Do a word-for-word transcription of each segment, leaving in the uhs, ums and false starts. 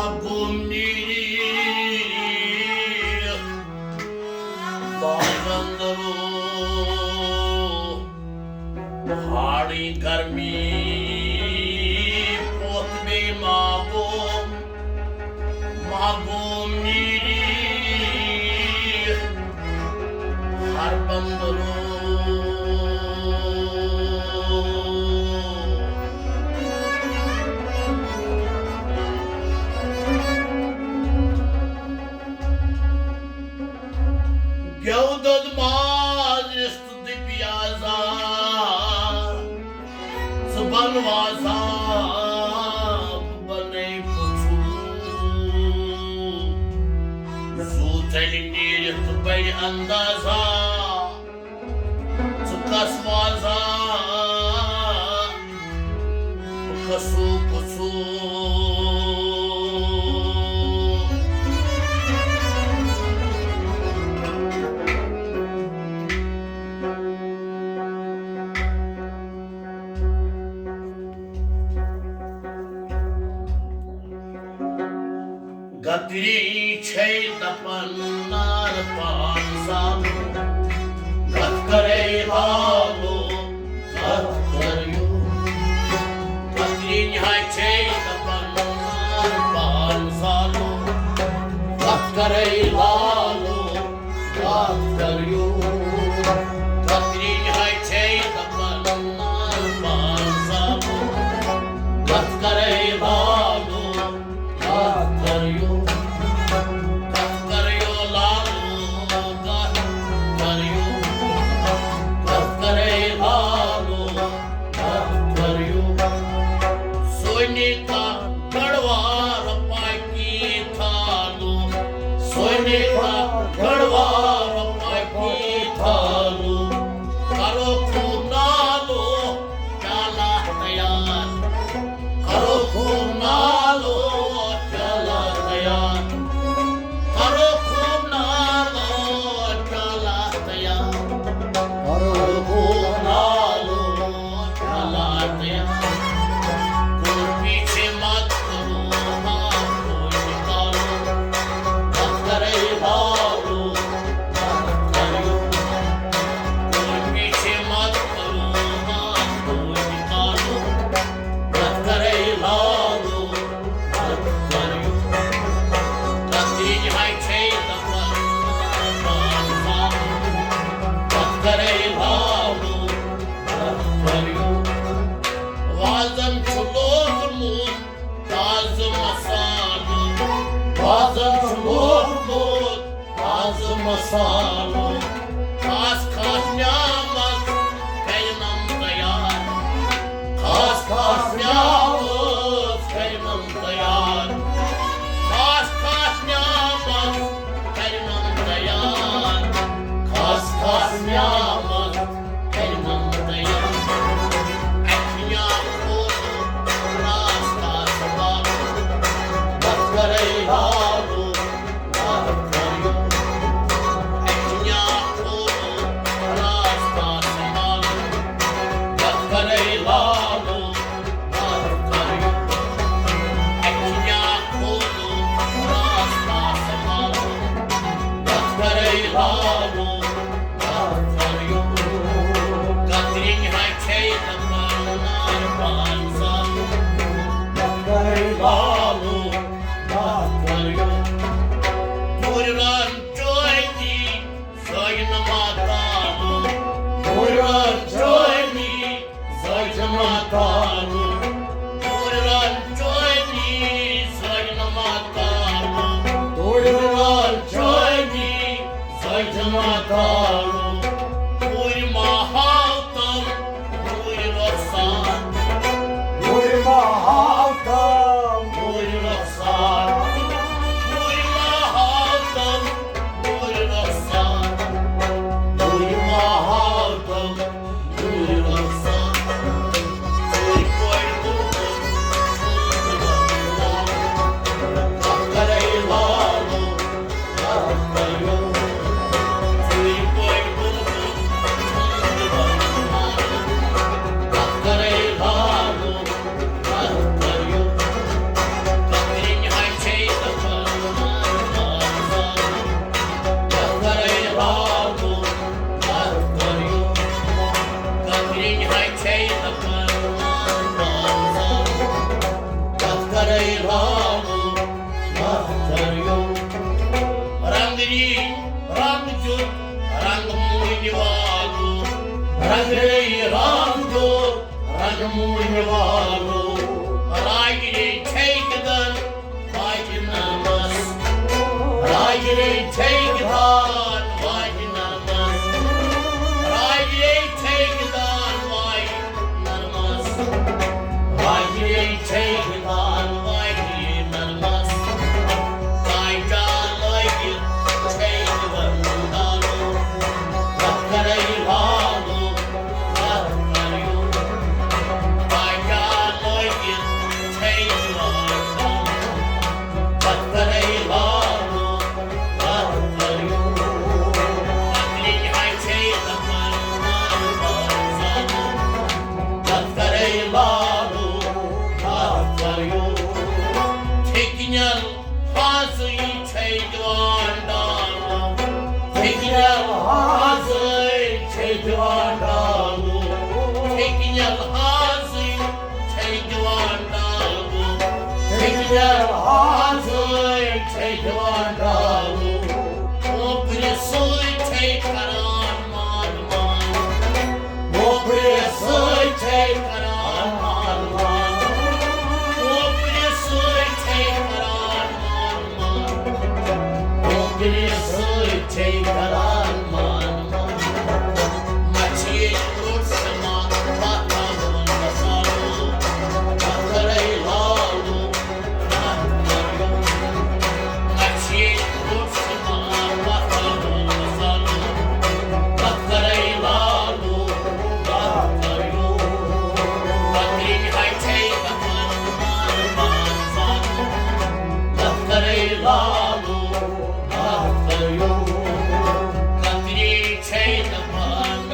گوٚو نیٖرِتھ باغن درو، ہاڑٕنۍ گرمی پوٚت بیٚیہِ ما گوٚو، ما گوٚو نیٖرِتھ ہر بندرو۔ گٮ۪و دۄد ماز رِستہٕ دِ پیازا، ژٕ بن وازا، بہٕ بنے پژھُل۔ زُو ژلہِ نیٖرِتھ بڑِ اندازا۔ ژٕ کس وازا، بہٕ کسو پژھُل۔ گتری چھے دپان نار پان زالو، کتھ کرے لالو، کتھ کریو۔ گتری نہاے چھے دپان نار پان زالو، کتھ کرے لالو، کتھ کریو۔ گتری نہاے چھے دپان نار پان زالو، کتھ کرے لالو، کتھ کریو، کتھ کریو لالو، کتھ کریو، کتھ کرے لالو، کتھ کریو۔ سونی کا گڑوار پاکی تھالو، سونی کا گڑوار پاکی تھالو، کرو خون نالو، چالا تیار۔ کرو خون نالو، چالا تیار۔ کرو خون نالو، چالا تیار۔ کرو خون نالو، چالا تیار۔ کوئی پیچھے مت کرو، ہاتھ کو نکالو۔ مت کرے لالو، مت کریو۔ کوئی پیچھے مت کرو، ہاتھ کو نکالو۔ کتھ کرے لالو، کتھ کریو۔ کتھ یہِ ہاے چھے دپان، پان زالو۔ کتھ کرے لالو، کتھ کریو۔ وازن چھُ لوگمُت تازٕ مسالہٕ۔ وازن چھُ لوگمُت تازٕ مسالہٕ، خاص خاص نعمت کرنم تیار۔ خاص خاص نعمت کرنم تیار۔ خاص خاص نعمت کرنم تیار۔ خاص خاص نعمت کرنم تیار۔ اکھنیا کھولو راستہ سوالو، کتھ کرے لالو، کتھ کریو۔ اکھنیا کھولو راستہ سوالو، کتھ کرے لالو، کتھ کریو۔ اکھنیا کھولو راستہ سوالو، کتھ کرے لالو، کتھ کریو۔ کترِنۍ ہاے چھے دپان نار پان زالو، کتھ کرے لالو، کتھ کریو۔ پوران چوکی سٲنۍ نہٕ ماتالو، پوران چوکی سٲنۍ نہٕ ماتالو، پوران چوکی سٲنۍ نہٕ ماتالو، پوران چوکی سٲنۍ نہٕ ماتالو۔ پوٗرٕ ماحول تام، پوٗرٕ رۄخسار۔ پوٗرٕ ماحول تام، پوٗرٕ رۄخسار۔ پوٗرٕ ماحول تام، پوٗرٕ رۄخسار۔ پوٗرٕ ماحول تام، پوٗرٕ رۄخسار۔ پوٗرٕ پٲٹھۍ گوٚو، کتھ کرے لالو۔ لالو، لختریو۔ رنگ ری رنگ جُت، رنگ مونۍ والو۔ رنگ ری رنگ جُت، رنگ مونۍ والو۔ راج ری ٹھیکدر، واجہِ نمس۔ راج ری ٹھیکدر، واجہِ نمس۔ راج ری ٹھیکدر، واجہِ نمس۔ راج ری ٹھیکدر، واجہِ نمس۔ تاجا لٲگِتھ ٹھیکدر دانو۔ لخترے لالو، لختریو۔ تاجا لٲگِتھ ٹھیکدر دانو۔ لخترے لالو، لختریو۔ لخترے لالو، لختریو۔ ٹھیکنل ہازٕے چھے دِوان ڈالو۔ ٹھیکنل ہازٕے چھے دِوان ڈالو۔ ٹھیکنل ہازٕے چھے دِوان ڈالو۔ ٹھیکنل ہازٕے چھے دِوان ڈالو۔ اوپرِ سۭتۍ چھے کران مان مان۔ اوپرِ سۭتۍ چھے کران مان مان۔ اوپرِ سۭتۍ چھے کران مان مان۔ اوپرِ سۭتۍ چھے کران مان مان۔ مچھِ ییٚتہِ روٚٹ سما، پتھ آو مسالو۔ پتھرے لالو، پتھ کریو۔ مچھِ ییٚتہِ روٚٹ سما، پتھ آو مسالو۔ پتھرے لالو، پتھ کریو۔ پتھرِ ہچھے کپن مان مان سالو۔ پتھرے لالو، پتھ کریو۔ پتھرِ چھے دپان،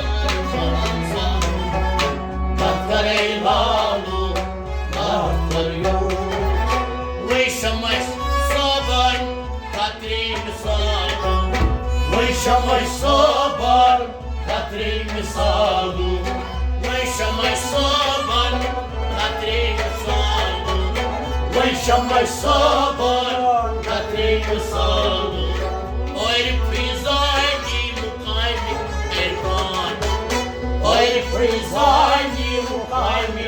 پتھرے لالو، پتھ کریو۔ وٕنۍ شمس صٲبن کترِ مثالو۔ وٕنۍ شمس صٲبن کترِ مثالو۔ وٕنۍ شمس صٲبن کترِ مثالو۔ وٕنۍ شمس صٲبن کترِ مثالو۔ عارف فیضانی مقامِ عرفان۔ عارف فیضانی مقامِ